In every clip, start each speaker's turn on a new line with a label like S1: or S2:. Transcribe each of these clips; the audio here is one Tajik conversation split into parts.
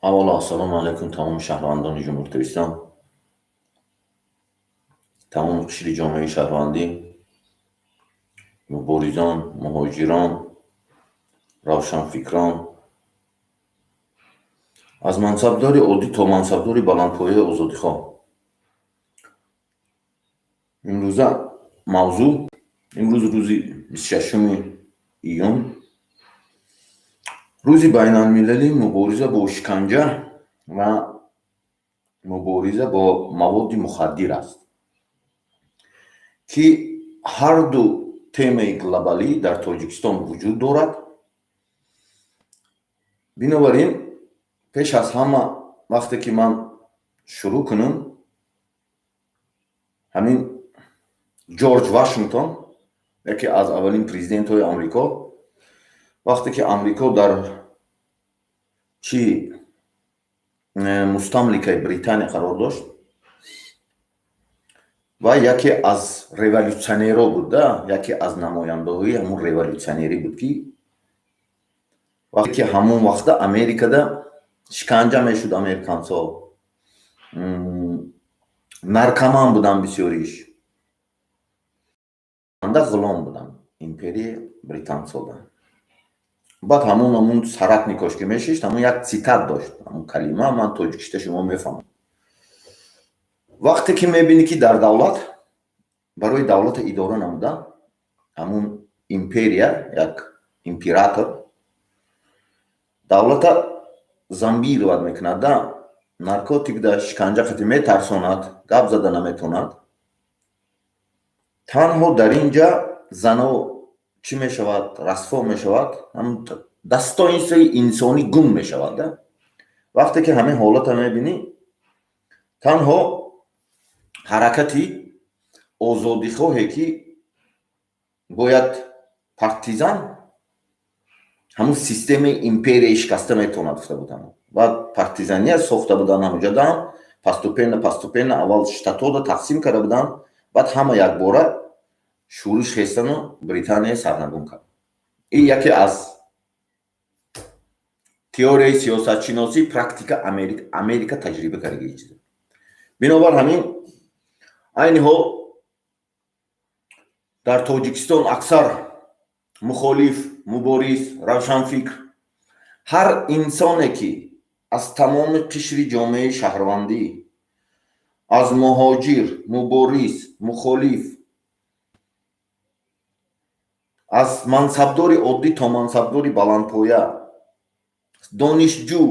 S1: Аввало, ассалому алайкум тамоми шаҳрвандони Ҷумҳурии Тоҷикистон, тамоми қишри ҷомеаи шаҳрвандӣ, муборизон, муҳоҷирон, равшанфикрон, аз мансабдори оддӣ то мансабдори баландпояи озодихоҳ. Имрӯза мавзӯъ, имрӯз рӯзи 26 июн, рӯзи байналмилалии мубориза бо шиканҷа ва мубориза бо маводи мухаддир аст, ки ҳарду темаи глобалӣ дар Тоҷикистон вуҷуд дорад. Бинобар ин, пеш аз ҳама, вақте ки ман шурӯъ кунам, ҳамин Ҷорҷ Вашингтон, яке аз аввалин президентҳои Амрико, вақте ки Амрико дар чи мустамликаи Британия қарор дошт ва яке аз революсионерҳо буда, яке аз намояндаҳои ҳамун революсионерӣ буд, ки вақте ки ҳамон вақта Америкада шиканҷа мешуд, американцо наркоман буданд, бисёриш ғулом буданд империяи британцода. Баъд ҳамун соратникош ки мешишт, ҳамун як цитат дошт, ҳамун калима ман тоҷикишта шумо мефаҳмам: вақте ки мебинӣ, ки дар давлат барои давлата идора намудан ҳамун империя, як император давлата зомбировать мекунад, да наркотик, да шиканҷа қати метарсонад, гап зада наметавонад, танҳо дар ин ҷа зано чӣ мешавад, расво мешавад, достоинствои инсонӣ гум мешавад. Да вақте ки ҳамин ҳолата мебинӣ, танҳо ҳаракати озодихоҳе, ки бояд партизан, ҳамун системаи империяи шикаста метавонад, гуфта будам. Баъд партизания сохта буданд ҳамуҷадаам, постепенно, постепенно аввал штатода тақсим карда буданд, баъд ҳама якбора шӯриш хестану Британия сарнагун кард. Ин яке аз теорияи сиёсатшиносӣ, практика Америка таҷриба кардаги чиза. Бинобар ҳамин, айни ҳол дар Тоҷикистон аксар мухолиф, мубориз, равшанфикр, ҳар инсоне, ки аз тамоми қишри ҷомеаи шаҳрвандӣ, аз муҳоҷир, мубориз, мухолиф, аз мансабдори оддӣ то мансабдори баландпоя, донишҷӯ,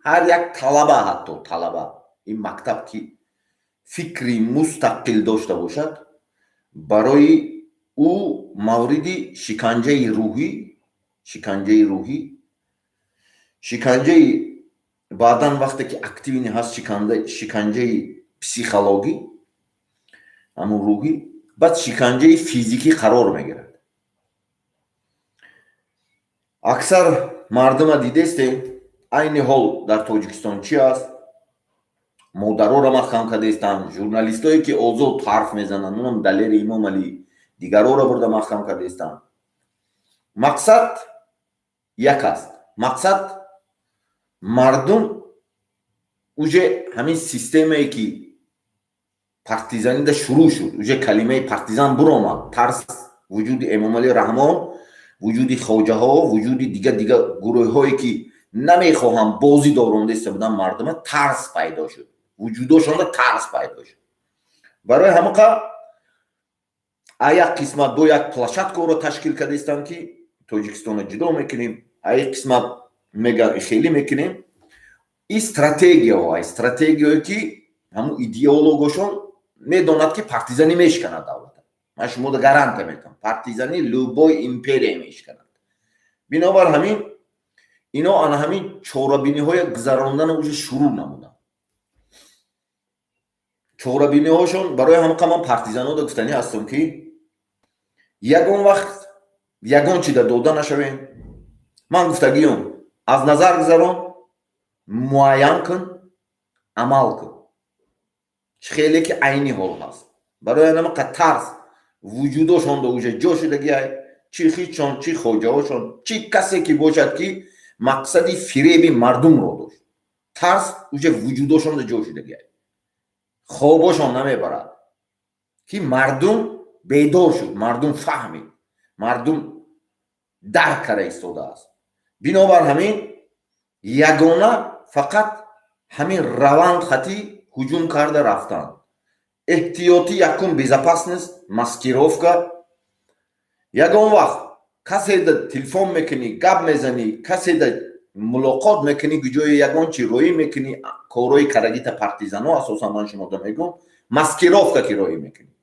S1: ҳар як талаба, ҳатто талаба ин мактаб, ки фикри мустақил дошта бошад, барои ӯ мавриди шиканҷаи рӯҳӣ, шиканҷаи баъдан, вақте ки активный ҳаст, шиканҷаи психологӣ, ҳамун рӯҳӣ, баъд шиканҷаи физикӣ қарор мегирад. Аксар мардума дидестем, айни ҳол дар Тоҷикистон чӣ аст? Модароро маҳкам кардаистанд, журналистое, ки озод ҳарф мезананд, унам Далери Имомалӣ, дигарҳоро бурда маҳкам кардаистанд. Мақсад як аст, мақсад мардум уже ҳамин системае, ки партизанида шурӯъ шуд, уже калимаи партизан буромад, тарс вуҷуди Эмомалӣ Раҳмон, вуҷуди хоҷаҳо, вуҷуди дига дига гурӯҳҳое, ки намехоҳам бозӣ дорондаиста буданд, мардума тарс пайдо шуд, вуҷудошонда тарс пайдо шуд. Барои ҳамақа а як қисмат бо як площадкаро ташкил кардаистанд, ки Тоҷикистонро ҷудо мекунем, а як қисмат мега хелӣ мекунем. Ин стратегияҳо, стратегияое, ки ҳамун идеологошон медонад, ки партизанӣ мешиканад давлата. Ман шумода гарантия метавам, партизанӣ любой империя мешиканад. Бинобар ҳамин, ино ана ҳамин чорабиниҳоя гузарондана уже шурӯъ намуданд, чорабиниҳошон. Барои ҳамақа ман партизанода гуфтанӣ ҳастам, ки ягон вақт ягон чида дода нашавем. Ман гуфтагиём: аз назар гузарон, муайян кун, амал кун. Чӣ хеле ки айни ҳол ҳаст, барои ҳамақа тарс вуҷудошонда уже ҷо шудагиай, чӣ хичон, чӣ хоҷаҳошон, чӣ касе ки бошад, ки мақсади фиреби мардумро дошт. Тарс уже вуҷудошонда ҷо шудагиай, хобошон намебарад, ки мардум бедор шуд, мардум фаҳмид, мардум дарк карда истодааст. Бинобар ҳамин ягона фақат ҳамин раванд хати ҳуҷум карда рафтан, эҳтиётӣ, якум безопасность, маскировка. Ягон вақт каседа телефон мекунӣ, гап мезанӣ, каседа мулоқот мекунӣ, ҷои ягон чи роӣ мекунӣ, корҳои карагита партизано, асосан ман шумода мегӯм, маскировка ки роӣ мекунӣ,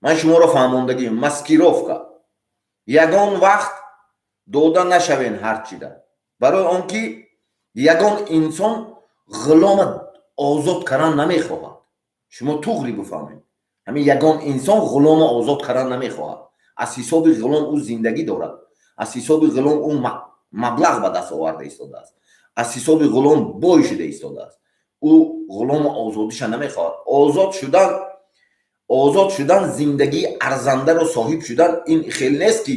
S1: ман шуморо фаҳмондагим, маскировка. Ягон вақт дода нашавен ҳар чида, барои он ки ягон инсон ғулома озод кардан намехоҳад. Шумо туғри бифаҳмед, ҳамин ягон инсон ғулома озод кардан намехоҳад. Аз ҳисоби ғулом ӯ зиндагӣ дорад, аз ҳисоби ғулом ӯ маблағ ба даст оварда истодааст, аз ҳисоби ғулом бой шуда истодааст. Ӯ ғулома озодиша намехоҳад. Озод шудан, озод шудан, зиндагии арзандаро соҳиб шудан, ин хел нест, ки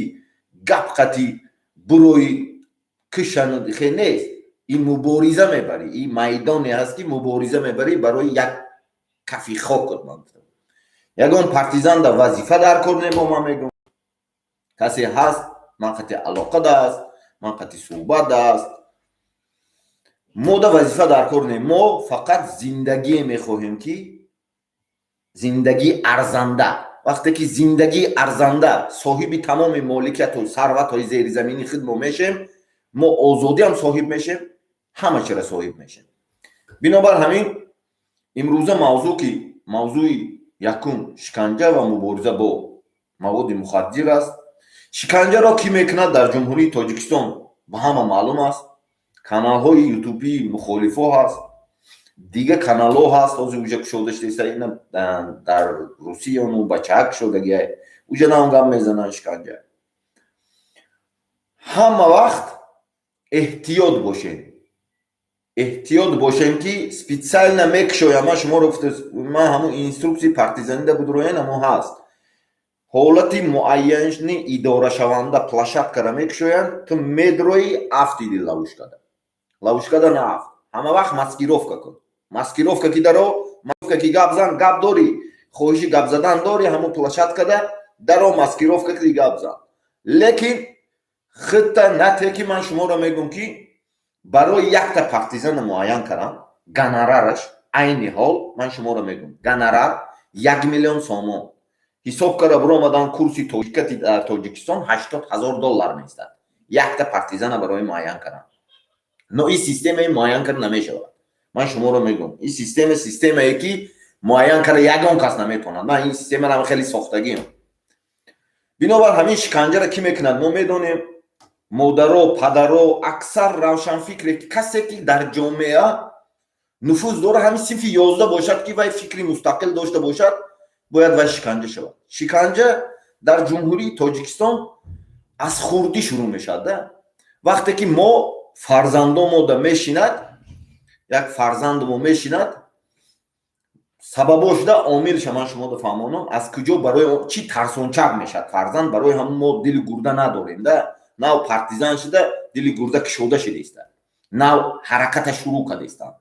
S1: гап қати бурои кишану хел нест. Ин мубориза мебарӣ, ин майдоне ҳаст, ки мубориза мебарӣ барои як кафи хок. Ягон партизанда вазифа дар кор немо. Ман мегӯм, касе ҳаст, ман қати алоқа даст, ман қати суҳбат даст, мода вазифа дар кор не. Мо фақат зиндагие мехоҳем, ки зиндагии арзанда. Вақте ки зиндагии арзанда, соҳиби тамоми моликияту сарватҳои зеризаминии худ мо мешем, мо озодиам соҳиб мешем, ҳама чиро соҳиб мешем. Бинобар ҳамин имрӯза мавзӯъ, ки мавзӯи якум шиканҷа ва мубориза бо маводи мухаддир аст. Шиканҷаро кӣ мекунад дар Ҷумҳурии Тоҷикистон, ба ҳама маълум аст. Каналҳои ютубии мухолифо ҳаст, дига каналҳо ҳаст, ҳозир уҷа кушода шудааста. Ина дар Русияну бачаак кушодагиай, уҷа нам гап мезананд. Шиканҷа, ҳама вақт эҳтиёт бошед, эҳтиёт бошем, ки специально мекушоям. Ман шуморо, ман ҳамун инструксияи партизанида будроен, ҳамон ҳаст, ҳолати муайяни идорашаванда площадкара мекушоянд, ту медроӣ, афтиди ловушкада. Ловушкада наафт, ҳама вақт маскировка кун. Маскировка ки даро, маскировка ки гап зан, гап дорӣ, хоҳиши гап задан дорӣ, ҳамун площадкада даро, маскировка ки гап зан, лекин худта нате. Ки ман шуморо мегӯм, ки барои якта партизана муайян кардам, гонорараш айни ҳол, ман шуморо мегӯм, гонорар 1 миллион сомон ҳисоб карда биромадан. Курси тоҷикати дар Тоҷикистон 80 000 доллар меистад якта партизана барои муайян кардан. Но ин системаи муайян карда намешавад. Ман шуморо мегӯм, ин система системае, ки муайян карда ягон кас наметавонад. Ман ин системаро хеле сохтагиам. Бинобар ҳамин шиканҷаро кӣ мекунад, мо медонем: модаро, падаро, аксар равшанфикре, касе ки дар ҷомеа нуфуз дорад, ҳамин синфи 11 бошад, ки вай фикри мустақил дошта бошад, бояд вай шиканҷа шавад. Шиканҷа дар Ҷумҳурии Тоҷикистон аз хурдӣ шурӯъ мешавад да. Вақте ки мо фарзандомода мешинад, як фарзанди мо мешинад, сабабо шуда, омилша ман шумода фаҳмонам, аз куҷо, барои чӣ тарсончак мешавад фарзанд. Барои ҳамон мо дили гурда надорем да. Нав партизан шуда, дили гурда кушода шудааста, нав ҳараката шурӯъ кардаистанд,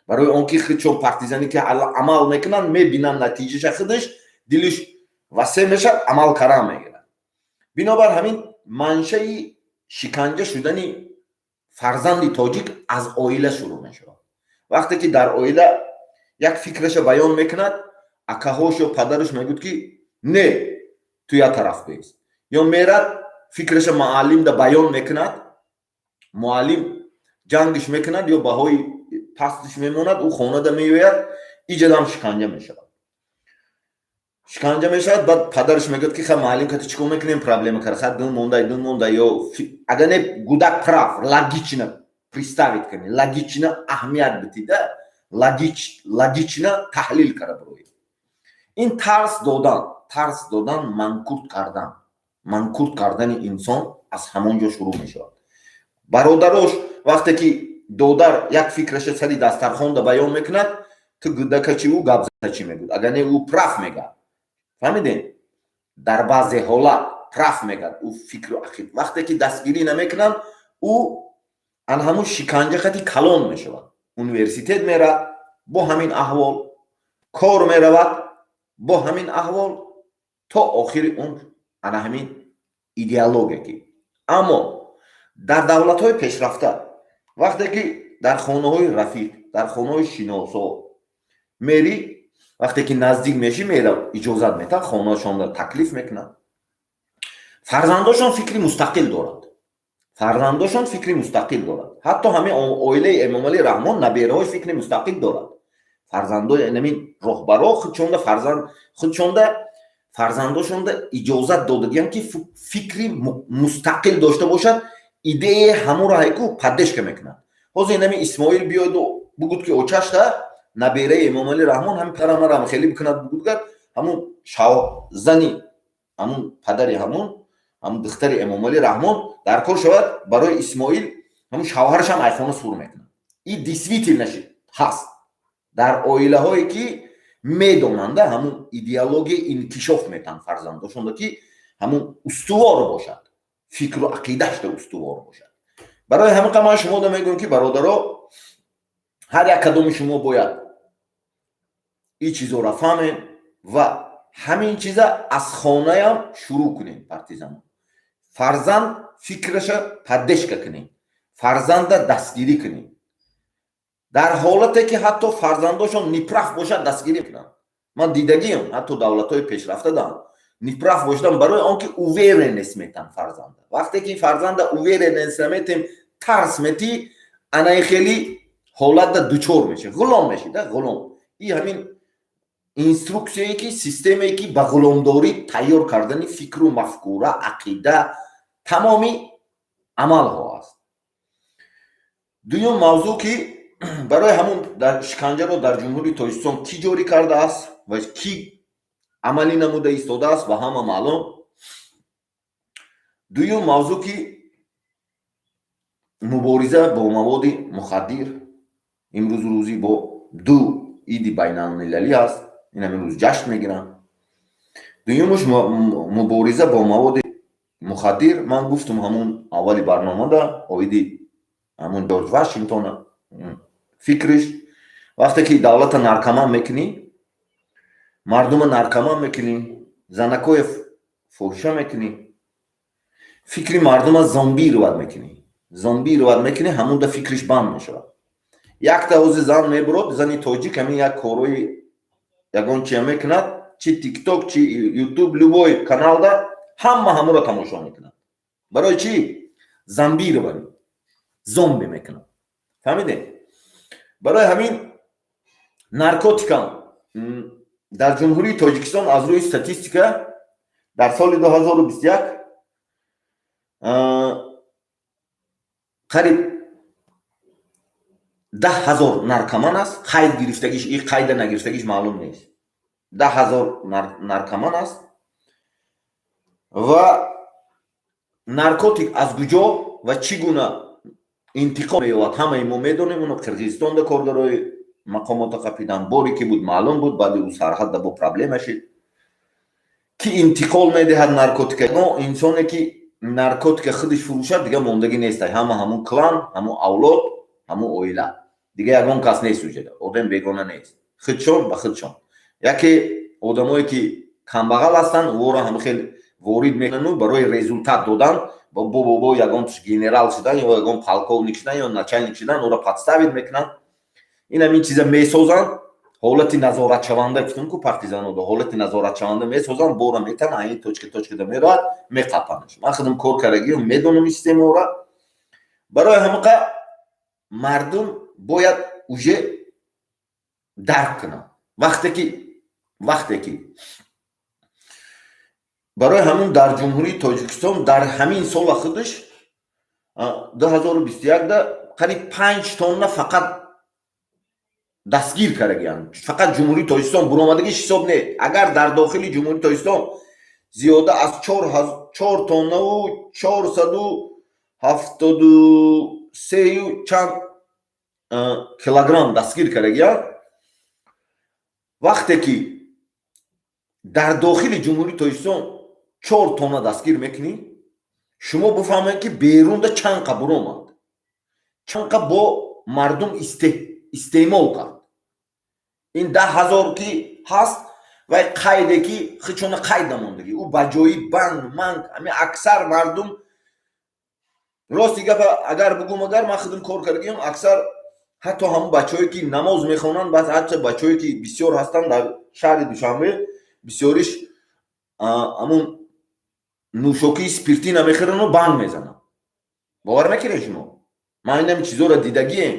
S1: барои он ки худшон партизанӣ ки амал мекунанд, мебинанд натиҷаша, худаш дилиш васеъ мешавад, амал кардан мегирад. Бинобар ҳамин маншаи шиканҷа шудани фарзанди тоҷик аз оила шурӯъ мешавад. Вақте ки дар оила як фикраша баён мекунад, акаҳош ё падараш мегӯяд, ки не, ту як тараф бест, ё мерад, фикраша муаллимда баён мекунад, муаллим ҷангиш мекунад ё баҳои пастиш мемонад, ӯ хонада меояд, иҷадам шиканҷа мешавад, шиканҷа мешавад. Баъд падараш мегӯяд, ки ха, муаллим кати чӣ кор мекунем, проблема кара, ха, ду мондай, ду мондай. Ё агар не, гудак прав, логично представить кунӣ, логично аҳамият битида, логично таҳлил кара. Бирои ин тарс додан, тарс додан, манкурт кардан, манкурт кардани инсон аз ҳамон ҷо шурӯъ мешавад. Бародарош, вақте ки додар як фикраша сари дастархонда баён мекунад, ту гудакачи, ӯ гап зада чӣ мегӯяд, агар не, ӯ прав мегӯяд. Фаҳмидем, дар баъзе ҳолат прав мегӯяд ӯ фикру ақид. Вақте ки дастгирӣ намекунанд, ӯ ан ҳамун шиканҷа хати калон мешавад. Университет мерад, бо ҳамин аҳвол, кор меравад, бо ҳамин аҳвол, то охири умр ана ҳамин идеология ки. Аммо дар давлатҳои пешрафта, вақте ки дар хонаҳои рафиқ, дар хонаҳои шиносо мерӣ, вақте ки наздик мешӣ, мера, иҷозат метаҳад, хонаашонро таклиф мекунад, фарзандошон фикри мустақил дорад, фарзандошон фикри мустақил дорад. Ҳатто ҳамин оилаи Эмомалӣ Раҳмон, набераҳои фикри мустақил дорад. Фарзандои ҳамин роҳбаро худшонда фарзанд, худшонда, фарзандошонда иҷозат додагиям, ки фикри мустақил дошта бошад, идеяи ҳамуро ҳайку поддержка мекунад. Ҳозир инами Исмоил биёду бугуд, ки очашта, набераи Эмомалӣ Раҳмон, ҳамин падарамарам хеле бикунад, бугудгар, ҳамун зани ҳамун падари ҳамун духтари Эмомалӣ Раҳмон дар кор шавад барои Исмоил, ҳамун шавҳарашам айхона сур мекунад. И действительно ҳаст дар оилаҳое, ки медонанда, ҳамун идеология инкишоф метаҳанд фарзандошонда, ки ҳамун устувор бошад, фикру ақидашда устувор бошад. Барои ҳамин қа ман шумода мегӯям, ки, бародаро, ҳар як кадоми шумо бояд ин чизоро фаҳмем ва ҳамин чиза аз хонаям шурӯъ кунем. Партизано, фарзанд фикраша поддержка кунем, фарзанда дастгирӣ кунем. Дар ҳолате ки ҳатто фарзандошон неправ бошад, дастгирӣ кунанд. Ман дидагиам, ҳатто давлатҳои пешрафта даам неправ бошадан, барои он ки уверенность метан фарзанда. Вақте ки фарзанда уверенность наметем, тарс метӣ, анаи хеле ҳолатда дучор меши, ғулом меши да, ғулом. И ҳамин инструксияе ки, системае ки ба ғуломдорӣ тайёр кардани фикру мафкура, ақида, тамоми амалҳо аст. Дуюм мавзӯъ, ки барои ҳамун шиканҷаро дар Ҷумҳурии Тоҷикистон кӣ ҷорӣ кардааст ва кӣ амалӣ намуда истодааст, ба ҳама маълум. Дуюм мавзӯъ, ки мубориза бо маводи мухаддир. Имрӯз рӯзи бо ду иди байналмилалӣ аст, ин ҳамин рӯз ҷашн мегиранд. Дуюмуш мубориза бо маводи мухаддир. Ман гуфтум ҳамун аввали барномада оиди ҳамун Ҷорҷ Вашингтона фикриш. Вақте ки давлата наркоман мекунӣ, мардума наркоман мекунӣ, занакоя фоҳиша мекунӣ, фикри мардума зомбировать мекунӣ, зомбировать мекунӣ, ҳамунда фикриш банд мешавад. Якта ҳози зан мебурод, зани тоҷик, ҳамин як корои ягон чия мекунад, чи Тикток, чи Ютуб, любой каналда ҳама ҳамуро тамошо мекунад. Барои чӣ? Зомбирование, зомби мекунад, фаҳмидем? Барои ҳамин наркотика дар Ҷумҳурии Тоҷикистон аз рӯи статистика дар соли 2021 қариб 10 000 наркоман аст. Қайд гирифтагиш и қайда нагирифтагиш маълум нест. 10 000 наркоман аст. Ва наркотик аз куҷо ва чӣ гуна интиқол меёбад, ҳамаи мо медонем. Уно Қирғизистонда коргарои мақомота қапидан, боре ки буд, маълум буд, баъди ӯ сарҳадда бо проблема шид. Ки интиқол медиҳад наркотика? Инсоне ки наркотика худаш фурӯшад, дига мондагӣ нестай. Ҳама ҳамун клан, ҳамун авлод, ҳамун оила, дига ягон кас нест, уҷада одам бегона нест, худшон ба худшон. Яке одамое ки камбағал ҳастанд, ӯро ҳама хел ворид мекунану барои результат додан, бо ягон генерал шудан ё ягон полковник шудан ё начальник шудан, ӯро подставить мекунанд. Ин ҳамин чиза месозанд, ҳолати назоратшаванда, гуфтам ку, партизанода ҳолати назоратшаванда месозанд, бора метан, айн точка точкада меравад, меқапанаш. Ман худам кор кардагиам, медонам системаора. Барои ҳамақа мардум бояд уже дарк кунанд. Вақте ки барои ҳамун дар Ҷумҳурии Тоҷикистон дар ҳамин сола худаш 2021-да қариб 5 тонна фақат дастгир кардагианд. Фақат Ҷумҳурии Тоҷикистон буромадагиш ҳисоб не. Агар дар дохили Ҷумҳурии Тоҷикистон зиёда аз 4 тоннаву 473-ю чанд килограмм дастгир кардагианд, вақте ки дар дохили Ҷумҳурии Тоҷикистон 4 тонна дастгир мекунӣ, шумо бифаҳмед, ки берунда чанд қа буромад, чанд қа бо мардум. Истеъмол кард. Ин 10 000 ки ҳаст, вай қайде ки хичона қайд намондагӣ, ӯ ба ҷои банк манк. Ҳами аксар мардум, рости гапа агар бугум, агар ман худам кор кардагиам, аксар ҳатто ҳамун бачаҳое ки намоз мехонанд, баъд ҳатто бачаҳое ки бисёр ҳастанд дар шаҳри Душанбе, бисёриш ҳамун нӯшокии спиртӣ намехӯрану банг мезананд. Бовар мекунед шумо? Ман инами чизоро дидагием.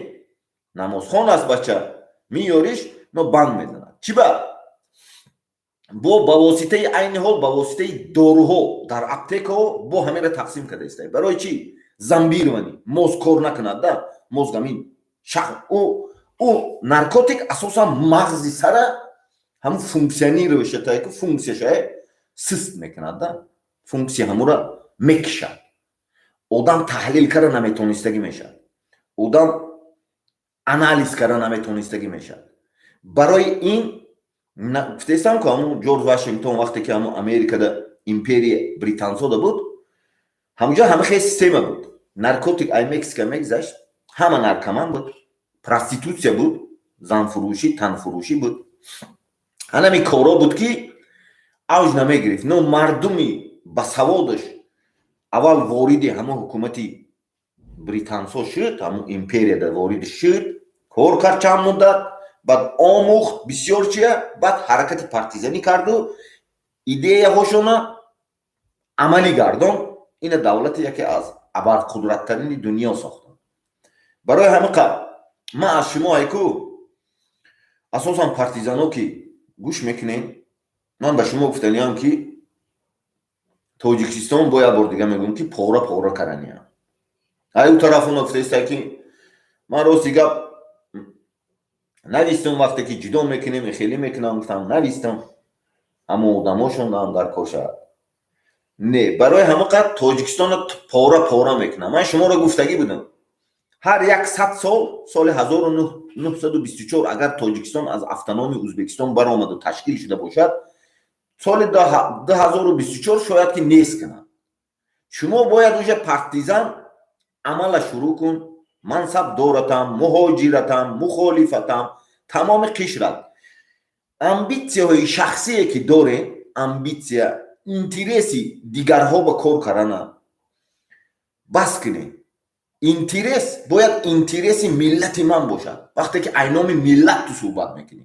S1: Намозхон аст бача, меёриш, но банг мезанад. Чӣ ба? Бо ба воситаи, айни ҳол ба воситаи доруҳо дар аптекаҳо бо ҳамеро тақсим карда истае. Барои чӣ? Зомбирование, мозг кор накунад да, мозг ҳамин шах. Ӯ наркотик асосан мағзи сара, ҳамун функционирующая функсияша сист мекунад да, функсия ҳамура мекишад. Одам таҳлил карда наметонистагӣ мешавад, одам анализ карда наметонистагӣ мешавад. Барои ин гуфтестам ку, ҳамун Ҷорҷ Вашингтон, вақте ки ҳамун Америкада империя британсода буд, ҳамунҷо ҳама хел система буд. Наркотик ай Мексика мегузашт, ҳама наркоман буд, проститутсия буд, занфурӯшӣ, танфурӯшӣ буд. Ҳанами коро буд, ки авҷ намегирифт. Но мардуми басаводаш аввал вориди ҳамун ҳукумати британсо шуд, ҳамун империяда вориди шуд, кор кард чанд муддат, баъд омӯхт бисёр чия, баъд ҳаракати партизанӣ карду идеяҳошона амалӣ гардон. Ина давлати яке аз абарқудраттарини дунё сохтанд. Барои ҳамин қад ман аз шумо айку, асосан партизано ки гӯш мекунем, ман ба шумо гуфтаниям, ки Тоҷикистон бо як бор дига мегӯм, ки пора пора караниям. Ай ӯ тараф оно гуфтаиста, ки ман рости гап навистам, вақте ки ҷудо мекунем, хеле мекунам, гуфтам, навистам, аммо одамошон ам дар кор шавад. Не, барои ҳама қад Тоҷикистонро пора пора мекунам. Ман шуморо гуфтагӣ будам, ҳар як 100 сол, соли 1924 агар Тоҷикистон аз автономии Ӯзбекистон баромаду ташкил шуда бошад, соли 2024 шояд ки нест кунад. Шумо бояд уже партизан амала шурӯъ кун. Мансабдоратам, муҳоҷиратам, мухолифатам, тамоми қишрат, амбитсияҳои шахсие ки дорем, амбитсия, интереси дигарҳо ба кор кардана бас кунем. Интерес бояд интереси миллати ман бошад. Вақте ки айноми миллат ту суҳбат мекунӣ,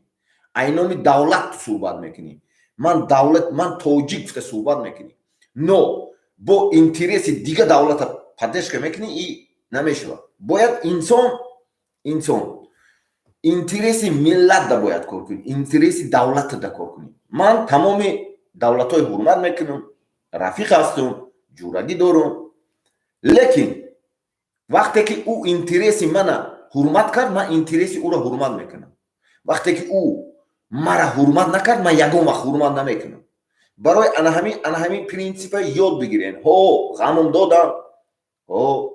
S1: айноми давлат ту суҳбат мекунӣ, ман давлат, ман тоҷик гуфта суҳбат мекунӣ, но бо интереси дига давлата поддержка мекунӣ, и намешавад. Бояд инсон интереси миллатда бояд кор кунӣ, интереси давлатада кор кунӣ. Ман тамоми давлатҳои ҳурмат мекунам, рафиқ ҳастум, ҷурагӣ дорум, лекин вақте ки ӯ интереси мана ҳурмат кард, ман интереси ӯро ҳурмат мекунам. Вақте ки ӯ мара ҳурмат накард, ман ягон вақт ҳурмат намекунам. Барои ана ҳамин принсипа ёд бигирен. Ҳо, ғамум додам, ҳо,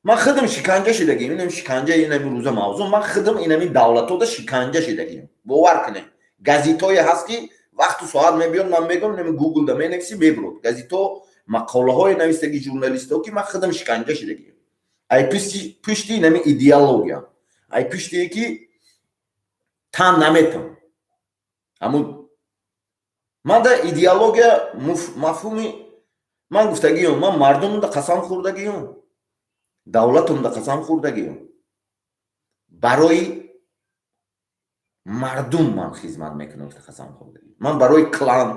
S1: ман худам шиканҷа шидагим. Инам шиканҷа, инами рӯза мавзӯъ. Ман худам инами давлатода шиканҷа шидагим. Бовар кунед, газитое ҳаст, ки вақту соат мебиёд, ман мегӯям, нами Гуглда менависӣ, мебурод газито, мақолаҳое навистаги журналистҳо, ки ман худам шиканҷа шидагим ай пушти инами идеология, ай пуштие ки тан наметам. Ҳамун ман да идеология мафҳуми ман гуфтагиём, ман мардумда қасам хӯрдагиём, давлатумда қасам хӯрдагиём, барои мардум ман хизмат мекунам гуфта қасам хӯрдагӣ. Ман барои клан,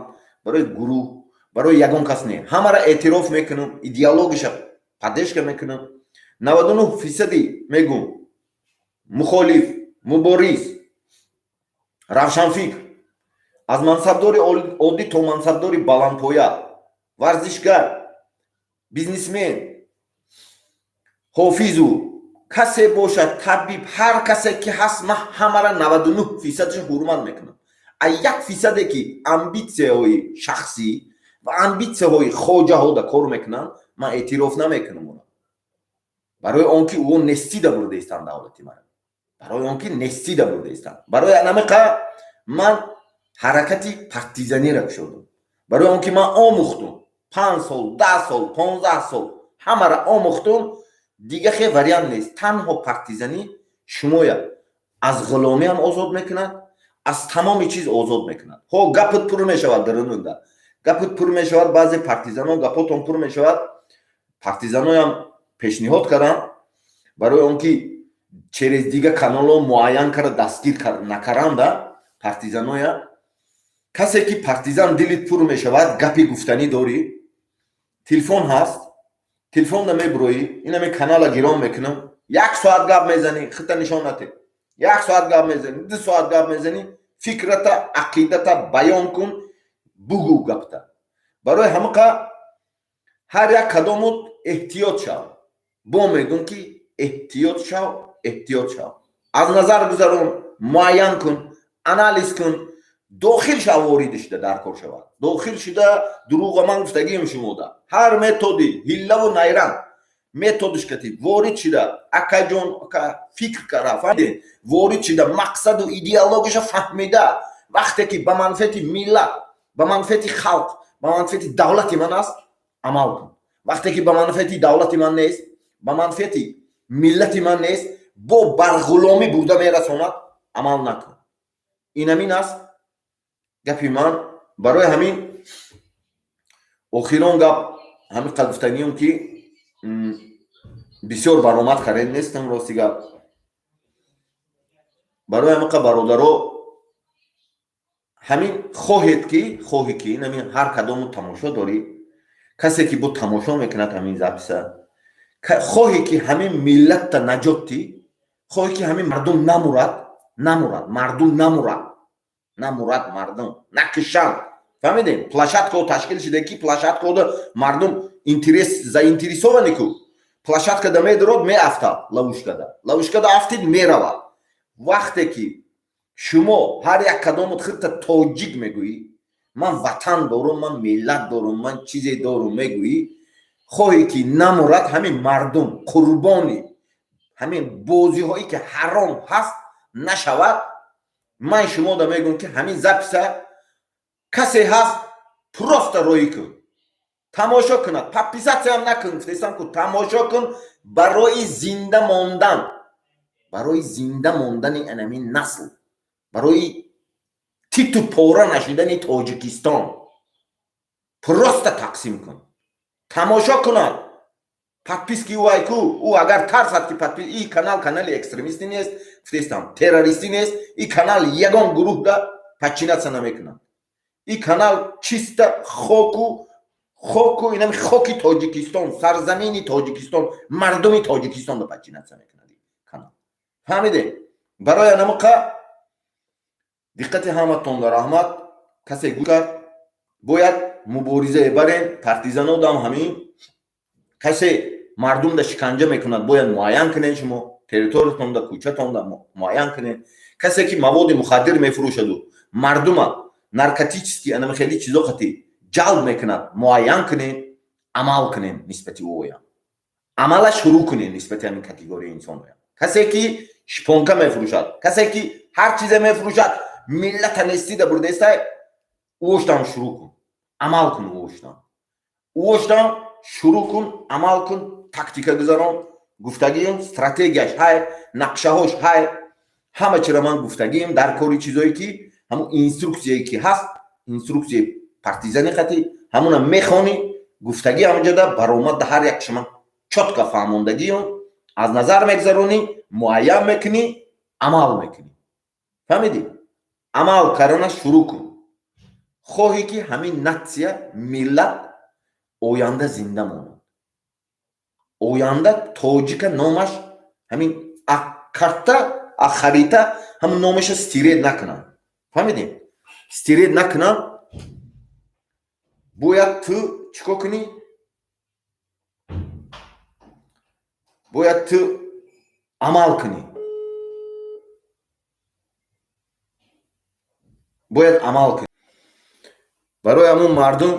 S1: барои гурӯҳ, барои ягон кас не. Ҳамара эътироф мекунам, идеологиша поддержка мекунам. 99 фисади мегум, мухолиф, мубориз, равшанфикр, аз мансабдори оддӣ то мансабдори баландпоя, варзишгар, бизнесмен, ҳофизу касе бошад, табиб, ҳар касе ки ҳаст, ман ҳамара 99 фисадаш ҳурмат мекунам. А 1 фисаде ки амбитсияҳои шахсӣ ва амбитсияҳои хоҷаҳода кор мекунанд, ман эътироф намекунам она. Барои он ки ӯ нестида бурда истанд давлати мара, барои он ки нестида бурда истанд. Барои анамиқа ман ҳаракати партизаниро кушодам. Барои он ки ман омӯхтум, 5 сол, 10 сол, 15 сол ҳамара омӯхтум, дига хе вариант нест. Танҳо партизанӣ шумоя Аз ғуломиам озод мекунад, аз тамоми чиз озод мекунад. Ҳо, гапат пур мешавад, дарунуда гапат пур мешавад. Баъзе партизано гапотон пур мешавад. Партизаноям пешниҳод кардам, барои он ки через дига каналҳо муайян карда дастгир накаранда партизаноя. Касе ки партизан, дилит пур мешавад, гапи гуфтанӣ дорӣ, телефон ҳаст, телефонда мебуроӣ, инами канала гирон мекунам, як соат гап мезанӣ, хита нишон нате, як соат гап мезанӣ, 2 соат гап мезанӣ, фикрата, ақидата баён кун, бугӯ гапта. Барои ҳамақа ҳар як кадомут эҳтиёт шав. Бо мегӯм ки эҳтиёт шав, эҳтиёт шав, аз назар гузарон, муайян кун, анализ кун, дохил шав, ворид шуда дар кор шавад. Дохил шуда дурӯға ман гуфтагием шумода, ҳар методи ҳиллаву найранг методиш кати ворид шуда, акаҷон, ака, фикр кара, фаҳмидед? Ворид шуда, мақсаду идеологияша фаҳмида, вақте ки ба манфиати миллат, ба манфиати халқ, ба манфиати давлати ман аст, амал кун. Вақте ки ба манфиати давлати ман нест, ба манфиати миллати ман нест, бо бар ғуломӣ бурда мерасонад, амал накун. Инамин аст гапи ман. Барои ҳамин охирон гап ҳамин қад гуфтаниём, ки бисёр баромад карен нестам, рости гап. Барои ҳамин қад, бародаро, ҳамин хоҳед ки, хоҳе ки инамин ҳар кадому тамошо дорӣ, касе ки бо тамошо мекунад ҳамин записа, хоҳе ки ҳамин миллатта наҷот дӣ, хоҳе ки ҳамин мардум намурад, намурад мардум, намурад, намурад мардум, накишанд, фаҳмидем? Площадкао ташкил шуда ки площадкаода мардум интерес, заинтересованы ку, площадкада медурод, меафтад ловушкада, ловушкада афтид, меравад. Вақте ки шумо ҳар як кадомут худта тоҷик мегӯӣ, ман ватан дорум, ман миллат дорум, ман чизе дорум мегӯӣ, хоҳе ки намурад ҳамин мардум, қурбони ҳамин бозиҳое ки ҳаром ҳаст нашавад, ман шумода мегӯм ки ҳамин записа касе ҳаст, просто роӣ кун, тамошо кунад, подписатсиям накун, гуфтестам ку, тамошо кун барои зинда мондан, барои зинда мондани анамин насл, барои титу пора нашидани Тоҷикистон. Просто тақсим кун, тамошо кунад. Подписки ӯ айку, ӯ агар тарсад ки подпис, и канал канали экстремистӣ нест, гуфтестам, террористӣ нест, и канал ягон гурӯҳда подчиняться намекунад. И канал чисто хоку инами хоки Тоҷикистон, сарзамини Тоҷикистон, мардуми Тоҷикистонда подчиняться мекунад канал, фаҳмиде? Барои анамуқа диққати ҳаматонда раҳмат. Касе гӯш кард, бояд муборизае барем. Партизанодам ҳамин, касе мардумда шиканҷа мекунад, бояд муайян кунед, шумо территориятонда, кӯчатонда муайян кунед. Касе ки маводи мухаддир мефурӯшаду мардума наркотический анама хеле чизо қати ҷалб мекунад, муайян кунед, амал кунед нисбати ӯоям, амала шурӯъ кунед нисбати ҳамин категорияи инсоноям. Касе ки шпонка мефурӯшад, касе ки ҳар чизе мефурӯшад, миллата нестида бурдестай, ӯоштам шурӯъ кун, амал кун, ӯоштам шурӯъ кун, амал кун, тактика гузарон. Гуфтагием, стратегияш ҳай, нақшаҳош ҳай, ҳама чира ман гуфтагием. Дар кори чизое ки ҳамун инструксияе ки ҳаст, инструксияи партизани хати, ҳамуна мехонӣ, гуфтагӣ ҳамаҷода баромад, ҳар як шума чётко фаҳмондагиё, аз назар мегзаронӣ, муайян мекунӣ, амал мекунӣ, фаҳмидӣ? Амал кардана шурӯъ кун, хоҳӣ ки ҳамин нация, миллат оянда зинда монад, оянда тоҷика номаш ҳамин карта, харита ҳамин номаша стереть накунанд, фаҳмидем? Стереть накунанд. Бояд ту чӣ кор кунӣ? Бояд ту амал кунӣ, бояд амал кунӣ. Барои ҳамун мардум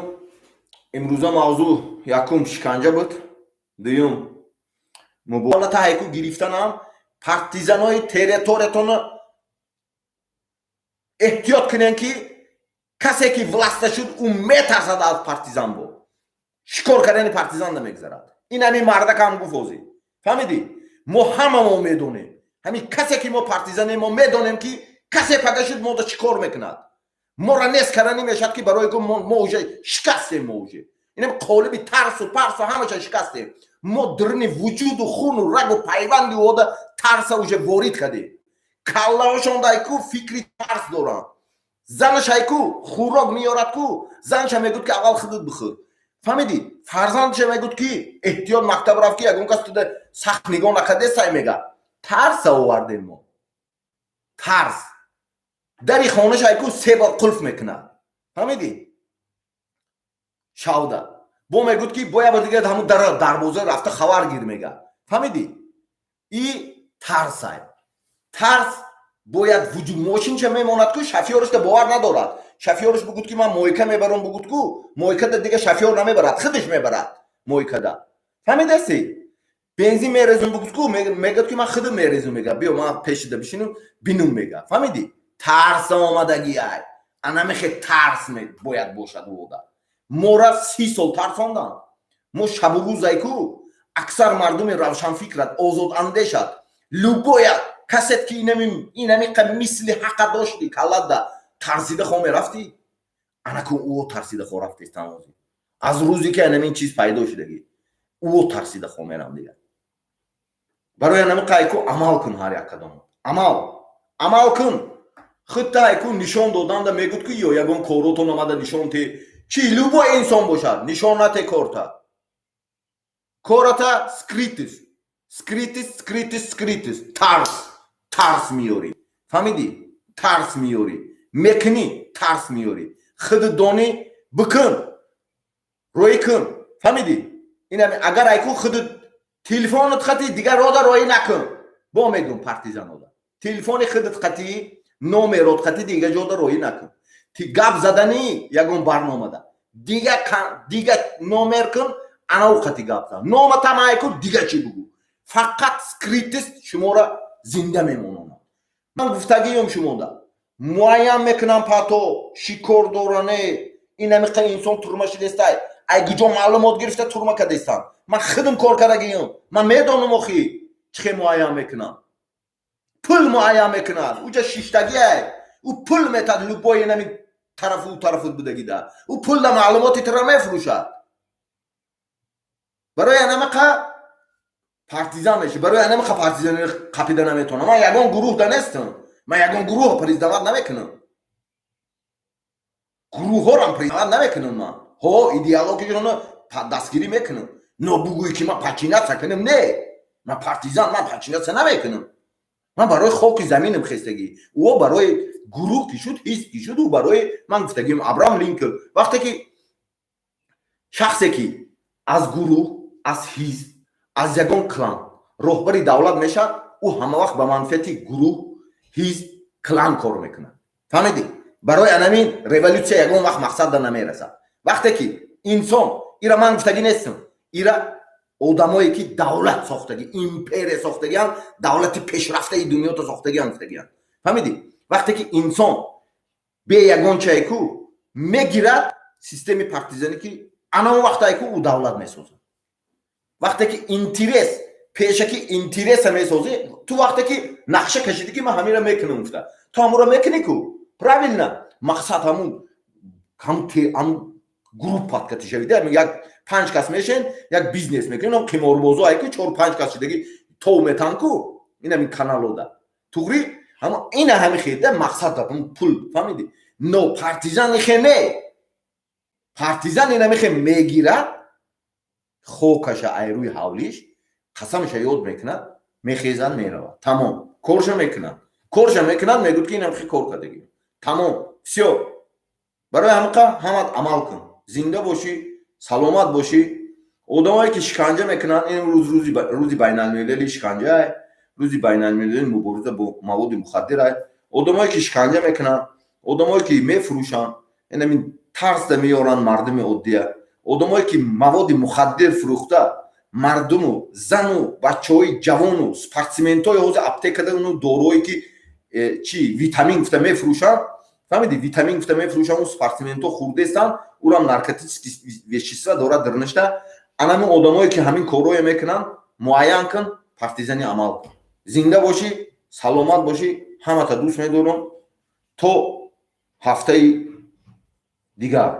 S1: имрӯза мавзӯъ якум шиканҷа буд, дуюм муболата ҳайку гирифтанам. Партизанои территориятонро эҳтиёт кунем, ки касе ки власта шуд, ӯ метарсад аз партизан, бо шикор кардани партизан намегзарад. Ин ҳамин мардакам гуфт ҳозир, фаҳмидӣ? Мо ҳамамо медонем. Ҳамин касе ки мо партизанем, мо медонем, ки касе пага шуд, мода чӣ кор мекунад. Мора нест карданӣ мешавад, ки барои ку мо уже шикастем, мо уже инам қолиби тарсу парсу ҳамаша шикастем. Мо даруни вуҷуду хуну рагу пайванди ода тарса уже ворид кардем. Каллаҳошон дайку фикри тарс доранд. Занаш айку хӯрок меёрад ку, занаша мегӯд, ки аввал худат бихӯр, фаҳмидӣ? Фарзандша мегӯд, ки эҳтиёт, мактаб рафт, ки ягон кас туда сахт нигоҳ накардесай, мега. Тарса овардем мо, тарс. Дари хонаша айку се бор қулф мекунад, фаҳмидӣ? Шавда бо мегӯд, ки бо як бор дига ҳамун дарвоза рафта хабар гир, мега, фаҳмидӣ? И тарсай, тарс бояд вуҷуд. Мошинча мемонад ку, шофёрашда бовар надорад. Шофёраш бугуд, ки ман мойка мебарам, бугуд ку, мойкада дига шофёр намебарад, худаш мебарад мойкада, фаҳмидаси? Бензин мерезум, бугуд ку, мегӯяд, ки ман худам мерезум, мега, биё, ман пешида бишинум, бинум, мега, фаҳмидӣ? Тарса омадагиай. Анамехе тарс бояд бошад. Ода мора 30 сол тарсонданд. Мо шабу рӯзай ку аксар мардуми равшанфикрат, озодандешат, любоя касет, ки инамиқа мисли ҳақа дошти, каллада тарсида хо мерафтӣ. Анаку ӯ тарсида хо рафтестан. Аз рӯзе ки анамин чиз пайдо шудагӣ, ӯ тарсида хо мерам дигар. Барои анамиқа айку амал кун, ҳар як кадом амал, амал кун. Худта айку нишон доданда мегӯд, ки ё ягон коротон омада нишон те, чи любой инсон бошад, нишон нате корта. Кората скрытый, скрытый, скрытый, скрытый. Тарс, тарс меёрӣ, фаҳмидӣ? Тарс меёрӣ, мекунӣ, тарс меёрӣ. Худ донӣ, бикун, рӯӣ кун, фаҳмидӣ? Инами агар айку худ телефонат хати дигар рода роӣ накун. Бо мегӯм, партизанода телефони худат хати, номерот хати дига ҷода роӣ накун. Гап заданӣ ягон барномада дига номер кун, анав хати гап зан, номатам айку, дига чӣ бугӯ, фақат скрытый шуморо зинда мемононад. Ман гуфтагиём шумода, муайян мекунам, пато шикор доране. Инамиқа инсон турма шидестай, ай куҷо маълумот гирифта турма кардестам? Ман худам кор кардагиём, ман медонам. Охи чӣ хел муайян мекунам? Пул муайян мекунад. Уҷа шиштагиай, ӯ пул метад. Любой инами тарафу тарафу будагида, ӯ пул да маълумоти тура мефурӯшад. Барои анамақа партизан меши, барои анамақа партизани қапида наметавонам. Ман ягон гурӯҳ да нестам, ман ягон гурӯҳ признавать намекунам, гурӯҳҳорам признавать намекунам. Ман ҳо идеологияшона дастгирӣ мекунам, но бугӯӣ, ки ман подчиняться кунам, не. Ман партизан, ман подчиняться намекунам. Ман барои хоки заминам хестагӣ, ӯ барои гурӯҳ ки шуд, ҳизб ки шуд, ӯ барои ман гуфтагим. Абрам Линколн, вақте ки шахсе ки аз гурӯҳ, аз ҳизб, аз ягон клан роҳбари давлат мешавад, ӯ ҳама вақт ба манфиати гурӯҳ, ҳизб, клан кор мекунад, фаҳмидӣ? Барои анамин революсия ягон вақт мақсадда намерасад. Вақте ки инсон, ира ман гуфтагӣ нестам, ира одамое ки давлат сохтагӣ, империя сохтагианд, давлати пешрафтаи дунёто сохтагианд, гуфтагианд, фаҳмидӣ? Вақте ки инсон бе ягончае ку мегирад системи партизанӣ, ки ана он вақтае ку ӯ давлат месозад. Вақте ки интерес, пешаки интереса месозӣ ту, вақте ки нақша кашидӣ, ки ман ҳамира мекунам гуфта, ту ҳамуро мекунӣ ку, правильно? Мақсад ҳамун группат кати шавида, як панҷ кас мешен, як бизнес мекунем, қиморбозо айку чор панҷ кас шидаги тов метан ку, инамин каналода туғри, ҳама ина ҳами хеда мақсад пул, фаҳмидӣ? Но партизан ихе не, партизан инамихе мегирад хокаша айрӯи ҳавлиш, қасамаша ёд мекунад, мехезад, меравад, тамом, корша мекунад, корша мекунад, мегӯд, ки инамихе кор кардагӣ, тамом, всё. Барои ҳамиқа ҳамат амал кун, зинда бошӣ, саломат бошӣ. Одамое ки шиканҷа мекунанд, ин рӯз рӯзи байналмилали шиканҷа, рӯзи байналмилали мубориза бо маводи мухаддир. Одамое ки шиканҷа мекунанд, одамое ки мефурӯшанд, инамин тарсда меёранд мардуми оддия, одамое ки маводи мухаддир фурӯхта, мардуму зану бачаҳои ҷавону спортсментҳои ҳозир аптекада уну дорӯое ки чи витамин гуфта мефурӯшанд, фаҳмиди? Витамин гуфта мефурӯшанд, у спортсментҳо хурдестанд, урам наркотический вещества дорад дарнашта. Анамин одамое ки ҳамин корҳое мекунанд, муайян кун, партизани амал кун, зинда бошӣ. Саломат бошӣ, ҳамата дӯст медорам. То ҳафтаи дигар.